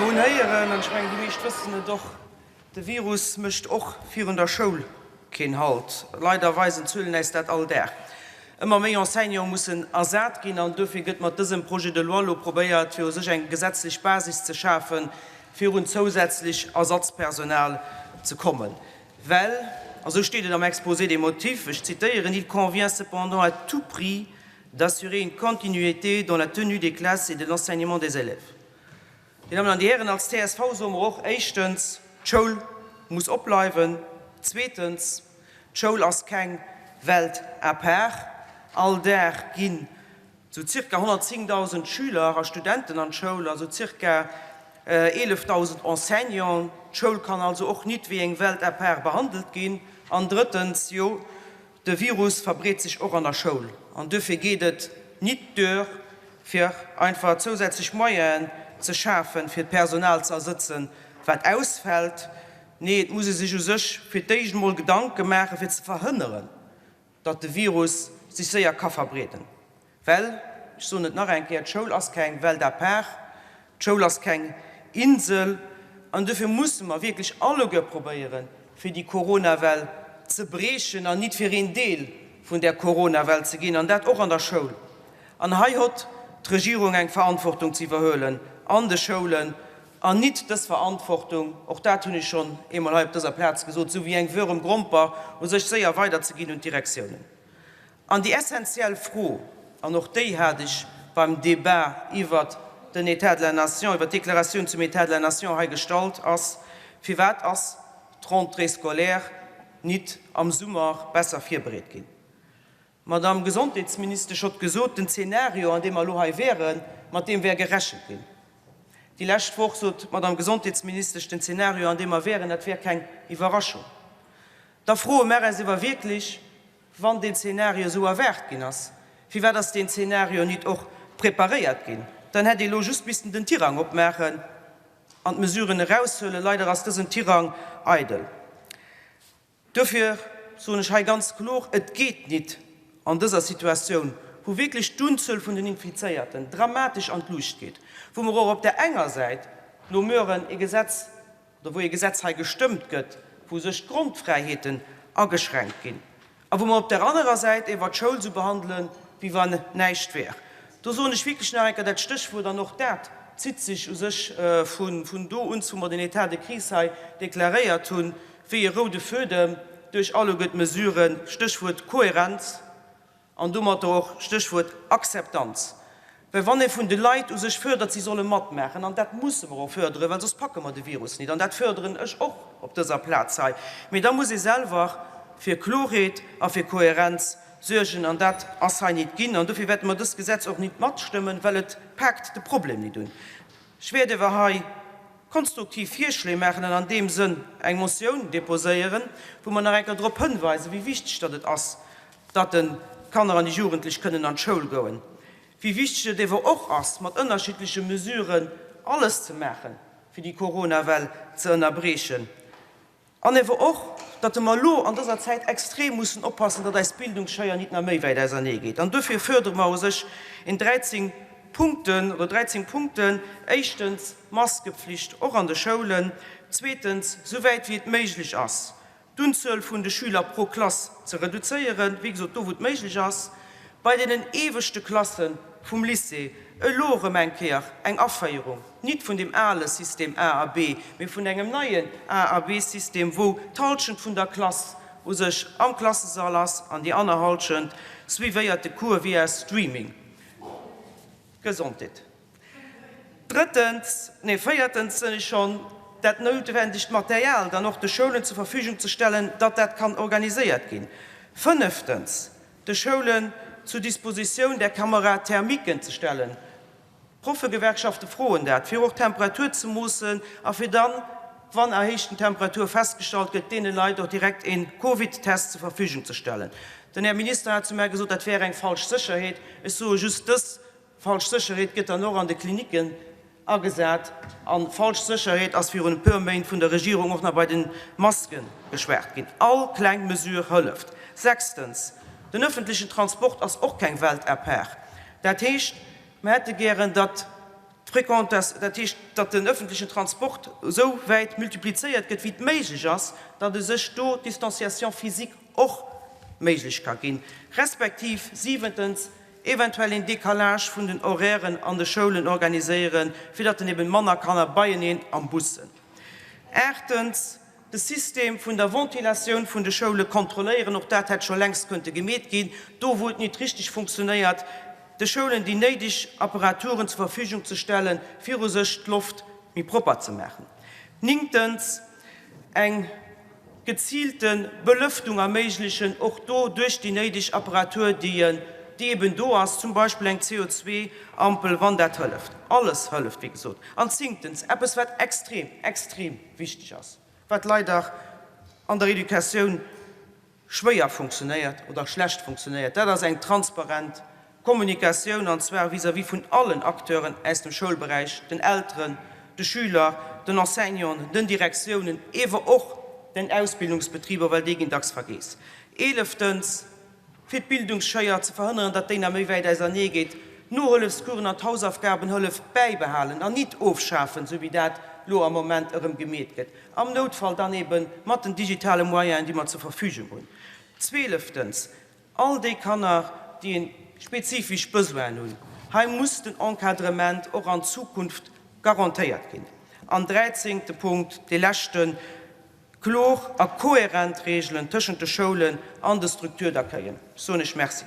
Mer hunn héieren, an ech mengen, déi meescht wëssen et och, De Virus mécht och virun der Schoul keen Halt. Leider weisen d'Zuelen äis dat all Dag. Ëmmer méi Enseignante mussen ersat ginn an dofir gëtt mat dësem Projet de loi elo probéiert, fir u sech eng gesetzlech Basis ze schafen, fir un zousätzlech Ersatzpersonal ze kommen. Well, a sou steet et am Exposé des motifs, ech zitéieren, Il convient cependant à tout prix d'assurer une continuité dans la tenue des classes et de l'enseignement des élèves. Dir Dammen an Dir Hären, als csv soe mer och, éischtens, d'Schoul muss opbleiwen, zweetens, d'Schoul ass keng Welt à part. All Dag ginn sou zirka 110.000 Schüler a Studenten an d'Schoul a sou zirka 11.000 Enseignanten. D'Schoul kann also och nit wéi eng Welt à part behandelt ginn. An drëttens, jo, De Virus verbreet sech och an der Schoul an duerfir geet et nit duer, fir einfach zousätzlech Moyenen ze schafen, fir d'Personal ze ersëtzen, wat ausfält. Nee, et muss ee sech u sech fir d'éischt emol Gedanke maachen, fir ze verhënneren, datt de Virus sech séier ka verbreeden. Well, ech soen et nach eng Kéier, d'Schoul ass keng Welt à part, d'Schoul ass keng Insel an dofir musse mer wierklech alleguer probéieren, fir déi Coronawell ze briechen an nit fir een Deel vun där Coronawell ze ginn, an dat och an der Schoul. An hei hott d'Regierung eng Verantwortung ze iwwerhuelen an de Schoulen an nit dës Verantwortung, och dat hunn ech schonn eemol hei op dëser Plaz gesot, esou wéi eng wörem Gromper u sech séier weiderzeginn un d'Direktiounen. An déi essenziell Fro, an och déi hat ech beim Débat iwwert den État de la nation, iwwert d'Deklaratioun zum État de la nation hei gestallt, ass, Firwat ass d'Rentrée scolaire nit am Summer besser virbereet ginn? D'Madame Gesondheetsministesch hott gesot, den Zeenario, an deem mer elo hei wäeren, mat deem wär gerechent ginn. Déi lescht Woch sot d'Madame Gesondheetsministesch, den Zeenario, an deem mer wäeren, dat wär keng Iwwerraschung. Da froe mer äis ewer wierklech, Wann deen Zeenario esou erwaart ginn ass, firwat ass deen Zeenario nit och preparéiert ginn? Dann hätt ee lo just missten den Tirang opmaachen an d'Mesuren eraushuelen. Leider ass dësen Tirang eidel. Duerfir soen ech hei ganz kloer, Et geet nit an dëser Situatioun, wou wierklech d'Unzuel vun den Infizéierten dramatesch an d'Luucht geet, wou mer och op där enger Säit lo mueren e Gesetz, oder wou ee Gesetz hei gestëmmt gëtt, wou sech d'Grondfräiheeten ageschränkt ginn, a wou mer op där anerer Säit ewer d'Schoul esou behandelen, wéi wann näischt wär. Do soen ech wierklech nach eng Kéier dat Stéchwuert, an och dat zitt sech u sech vun do un, wou mer den État de crise hei deklaréiert hunn, wéi e roude Fuedem duerch alleguer d'Mesuren, Stéchwuert Kohärenz. An domatter och, Stéchwuert Akzeptanz. Well wann ee vun de Leit u sech fördert, si solle matmaachen, an dat musse mer och förderen, well soss packe mer de Virus nit, an dat förderen ech och op dëser Plaz hei, mee da muss ee selwer fir Klorheet a fir Kohärenz suergen, an dat ass hei nit ginn. An dofir wäerte mer dëst Gesetz och nit matstëmmen, well et paakt de Problem nit un. Ech wäert ewer hei konstruktiv Virschléi maachen an an deem Sënn eng Motioun déposéieren, wou mer nach eng Kéier drop hënweisen, wéi wichteg datt et ass, datt de Kanner an déi Jugendlech kënnen an d'Schoul goen, wéi wichteg et ewer och ass, mat ënnerschiddleche Mesuren alles ze maachen, fir déi Coronawell ze ënnerbriechen. An ewer och, datt mer elo an dëser Zäit extrem mussen oppassen, datt eis Bildungsscheier nit nach méi wäit ausernee geet. An duerfir fördere mer u sech in 13 Punkten oder 13 Punkten, éischtens, Maskepflicht och an de Schoulen, zweetens, souwäit wéi et méiglech ass, d'Unzuel vun de Schüler pro Klass ze reduzéieren, wéi gesot, do wou et méiglech ass, bei deenen ieweschte Klasse vum Lycée elo erëm eng Kéier eng Aféierung, nit vun deem ale System A a B, mee vun engem neien A a B-System, wou d'Halschent vun der Klass u sech am Klassesall ass an déi aner Halschent suivéiert de Cours via Streaming. Gesondheet. Drëttens, nee véiertens sinn ech schonn, dat noutwendegt Material dann och de Schoulen zur Verfügung ze stellen, datt dat kann organiséiert ginn. Fënneftens, de Schoulen zur Dispositioun der Camera-thermiquen ze stellen. D'Proffegewerkschafte froen dat, fir och d'Temperatur ze moossen a fir dann, wann erhéichten Temperatur festgestallt gëtt, deene Leit och direkt ee Covid-Test zur Verfügung ze stellen. Den Här Minister hat zu mär gesot, dat wär eng falsch Sécherheet. Ech soe just, dës Falsch Sécherheet gëtt dann och an de Klinicken agesat. A falsch Sécherheet ass virun e puer Méint vun der Regierung och nach bei de Maske geschwat ginn. All kleng Mesure hëlleft. Sechstens, den öffentlichen Transport ass och keng Welt à part. Dat heescht, mer hätte gären, datt. D'Fréquentas, dat heescht, datt den öffentlichen Transport esou wäit multiplizéiert gëtt, wéi et méiglech ass, datt u sech do d'Distanciation physique och méiglech ka ginn, respektiv siwentens, eventuell een Décalage vun den Horairen an de Schoulen organiséieren, fir datt en eben manner Kanner beieneen am Bus sënn. Aachtens, de System vun der Ventilatioun vun de Schoule kontrolléieren, och dat hätt scho längst kënnte gemeet ginn, do wou et nit richtig funktionéiert, de Schoulen déi néideg Apparaturen zur Verfügung ze stellen, fir u sech d'Loft méi propper ze maachen. Néngtens, eng geziilte Belëftung erméiglechen, och do duerch déi néideg Apparatur, déi déi eben do ass, zum Beispill eng CO2-Ampel, wann dat hëlleft. Alles hëlleft, wéi gesot. An zéngtens, eppes wat extrem, extrem wichteg ass, wat leider an der Educatioun schwéier funktionéiert oder schlecht funktionéiert, dat ass eng transparent Kommunikatioun, an zwar vis-à-vis vun allen Acteuren aus dem Schoulberäich, den Elteren, de Schüler, den Enseignanten, den Direktiounen, ewer och den Ausbildungsbetriber, well déi ginn dacks vergeess. Eeleftens, fir d'Bildungsschéier ze verhënneren, datt déi nach méi wäit ausernee geet, d'Nohëllefscoursen an d'Hausaufgabenhëllef bäibehalen an nit ofschafen, esou wéi dat lo am Moment erëm gemeet gëtt, am Noutfall dann ebe mat den digitale Moyenen, déi mer zur Verfügung hunn. Zweeleftens, all déi Kanner, déi e spezifesch Besoin hunn, hei muss den Encadrement och an Zukunft garantéiert ginn. An dräizéngte Punkt, dee leschten, Kloer a kohärent Reegelen tëschent de Schoulen an de Structures d'accueillen. Ech soen Iech Merci.